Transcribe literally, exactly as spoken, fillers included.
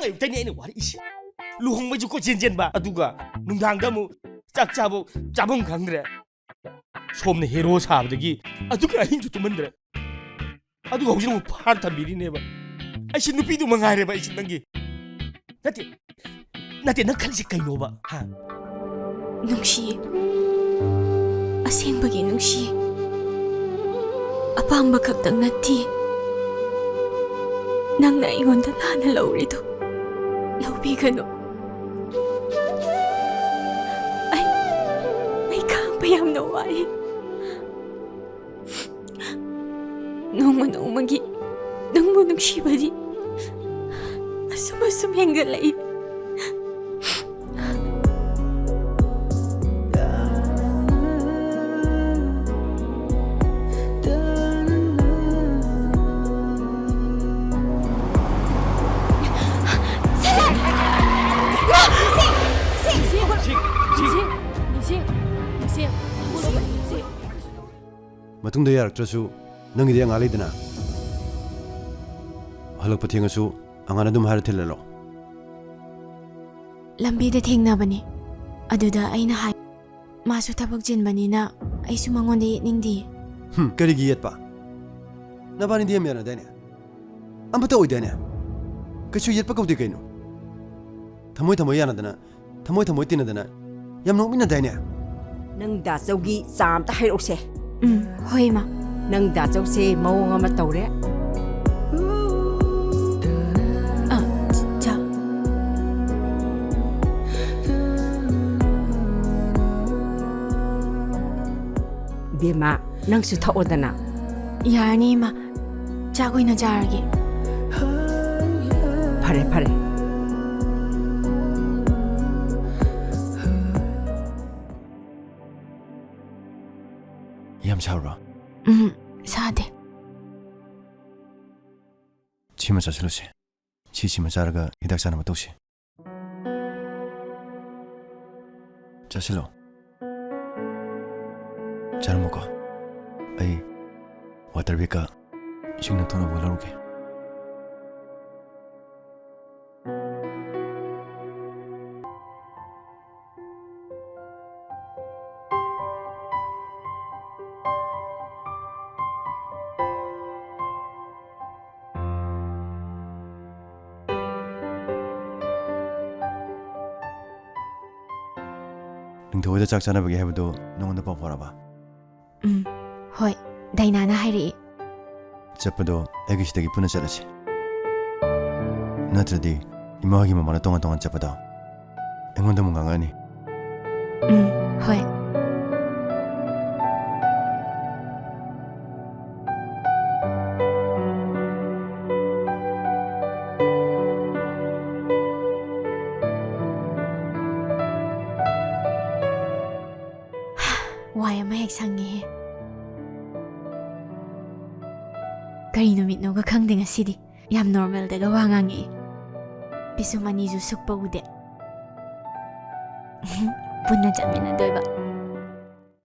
ꯑꯌꯨꯛꯇꯩꯅꯦ ꯑꯩꯅ ꯋꯥꯔꯛꯏꯁꯦ꯫ ꯂꯨꯍꯣꯡꯕꯩꯁꯨ ꯀꯣꯏꯆꯦꯟ ꯆꯦꯟꯕ, ꯑꯗꯨꯒ ꯅꯨꯡꯗꯥꯡꯗ ꯑꯃꯨꯛ ꯆꯥꯛ ꯆꯥꯕ ꯆꯥꯐꯝ ꯈꯪꯗ꯭ꯔꯦ꯫ ꯁꯣꯝꯅ ꯍꯦꯔꯣ ꯁꯥꯕꯗꯒꯤ ꯑꯗꯨꯒ ꯑꯍꯤꯡꯁꯨ ꯇꯨꯝꯍꯟꯗ꯭ꯔꯦ꯫ ꯑꯗꯨꯒ ꯍꯧꯖꯤꯛ ꯑꯃꯨꯛ ꯐꯥꯔ ꯊꯝꯕꯤꯔꯤꯅꯦꯕ꯫ ꯑꯩꯁꯤ ꯅꯨꯄꯤꯗꯨ ꯃꯉꯥꯏꯔꯦꯕ ꯑꯩꯁꯤ ꯅꯪꯒꯤ꯫ ꯅꯠꯇꯦ, ꯅꯠꯇꯦ, ꯅꯪ ꯈꯜꯂꯤꯁꯤ ꯀꯩꯅꯣꯕ, ꯍꯥ? ꯅꯨꯡꯁꯤꯌꯦ꯫ ꯑꯁꯦꯡꯕꯒꯤ ꯅꯨꯡꯁꯤꯌꯦ꯫ ꯑꯄꯥꯝꯕ ꯈꯛꯇꯪ ꯅꯠꯇꯦ꯫ ꯅꯪꯅ ꯑꯩꯉꯣꯟꯗ ꯂꯥꯟꯅ ꯂꯧꯔꯤꯗꯣ ꯂꯧꯕꯤꯒꯅꯨ꯫ ꯑꯩ, ꯑꯩ ꯈꯥꯡꯕ ꯌꯥꯝꯅ ꯋꯥꯏ꯫ ꯅꯣꯡꯃ ꯅꯣꯡꯃꯒꯤ ꯅꯪꯕꯨ ꯅꯨꯡꯁꯤꯕꯗꯤ ꯑꯁꯨꯝ ꯑꯁꯨꯝ ꯍꯦꯟꯒꯠꯂꯛꯏ꯫ ꯃꯇꯨꯡꯗ ꯌꯥꯔꯛꯇ꯭ꯔꯁꯨ ꯅꯪꯒꯤꯗꯤ ꯑꯉꯥꯡ ꯂꯩꯗꯅ꯫ ꯍꯜꯂꯛꯄ ꯊꯦꯡꯉꯁꯨ ꯑꯉꯥꯡ ꯑꯗꯨꯝ ꯍꯥꯏꯔ ꯊꯤꯜꯍꯜꯂꯣ꯫ ꯂꯝꯕꯤꯗ ꯊꯦꯡꯅꯕꯅꯤ꯫ ꯑꯗꯨꯗ ꯑꯩꯅ ꯍꯥꯏ, ꯃꯥꯁꯨ ꯊꯕꯛ ꯆꯤꯟꯕꯅꯤꯅ ꯑꯩꯁꯨ ꯃꯉꯣꯟꯗ ꯌꯦꯠꯅꯤꯡꯗꯦ꯫ ꯍꯨꯝ, ꯀꯔꯤꯒꯤ ꯌꯦꯠꯄ? ꯅꯕꯥꯅꯤꯗꯤ ꯌꯥꯝ ꯌꯥꯅꯗꯥꯏꯅꯦ? ꯑꯃꯠꯇ ꯑꯣꯏꯗꯥꯏꯅꯦ? ꯀꯩꯁꯨ ꯌꯦꯠꯄ ꯀꯧꯗꯦ ꯀꯩꯅꯣ꯫ ꯊꯃꯣꯏ ꯊꯃꯣꯏ ꯌꯥꯅꯗꯅ, ꯊꯃꯣꯏ ꯊꯃꯣꯏ ꯇꯤꯟꯅꯗꯅ ꯌꯥꯝ ꯅꯣꯛꯃꯤꯟꯅꯗꯥꯏꯅꯦ? ꯅꯪ ꯗꯥꯆꯧꯒꯤ ꯆꯥ ꯑꯝꯇ ꯍꯩꯔꯛꯎꯁꯦ꯫ ꯎꯝ, ꯍꯣꯏ, ꯏꯃꯥ꯫ ꯅꯪ ꯗꯥꯆꯧꯁꯦ ꯃꯑꯣꯡ ꯑꯃ ꯇꯧꯔꯦ꯫ ꯑ, ꯆꯥ꯫ ꯕꯦꯝꯃ, ꯅꯪꯁꯨ ꯊꯛꯑꯣꯗꯅ꯫ ꯌꯥꯔꯅꯤ, ꯏꯃꯥ꯫ ꯆꯥꯛ ꯑꯣꯏꯅ ꯆꯥꯔꯒꯦ꯫ ꯐꯔꯦ, ꯐꯔꯦ꯫ ꯌꯥꯝ ꯁꯥꯕ꯭ꯔꯣ? ꯎꯝ, ꯁꯥꯗꯦ꯫ ꯁꯤꯃ ꯆꯥꯁꯤꯜꯂꯨꯁꯦ꯫ ꯁꯤꯁꯤꯃ ꯆꯥꯔꯒ ꯍꯤꯗꯥꯛ ꯆꯥꯅꯕ ꯇꯧꯁꯤ꯫ ꯆꯥꯁꯤꯜꯂꯣ꯫ ꯆꯥꯔꯝꯃꯣꯀꯣ꯫ ꯑꯩ water bagꯀ ꯏꯁꯤꯡ ꯅꯪꯊꯣꯛꯅꯕ ꯂꯧꯔꯨꯒꯦ꯫ ꯊꯣꯏꯗ ꯆꯥꯛ ꯆꯥꯅꯕꯒꯤ ꯍꯥꯏꯕꯗꯣ ꯅꯉꯣꯟꯗ ꯄꯥꯎ ꯐꯥꯎꯔꯕ? ꯎꯝ, ꯍꯣꯏ꯫ ꯗꯥꯏꯅꯥꯅ ꯍꯥꯏꯔꯛꯏ꯫ ꯆꯠꯄꯗꯣ ꯑꯩꯒꯤ ꯁꯤꯗꯒꯤ ꯄꯨꯟꯅ ꯆꯠꯂꯁꯤ꯫ ꯅꯠꯇ꯭ꯔꯗꯤ ꯏꯃꯥ ꯍꯣꯏꯒꯤ ꯃꯃꯥꯡꯗ ꯇꯣꯉꯥꯟ ꯇꯣꯉꯥꯟ ꯆꯠꯄꯗꯣ ꯑꯩꯉꯣꯟꯗ ꯑꯃꯨꯛ ꯉꯥꯡꯉꯛꯑꯅꯤ꯫ ꯎꯝ, ꯍꯣꯏ꯫ ꯋꯥꯏ ꯑꯃ ꯍꯦꯛ ꯁꯪꯉꯦꯍꯦ꯫ ꯀꯔꯤ ꯅꯨꯃꯤꯠꯅꯣꯒ ꯈꯪꯗꯦ ꯉꯁꯤꯗꯤ꯫ ꯌꯥꯝ normalꯗꯒ ꯋꯥ ꯉꯥꯡꯉꯛꯑꯦ꯫ ꯄꯤꯁꯨꯝ ꯑꯅꯤꯁꯨ ꯁꯨꯛꯄ ꯎꯗꯦ꯫ ꯄꯨꯟꯅ ꯆꯠꯃꯤꯟꯅꯗꯣꯏꯕ꯫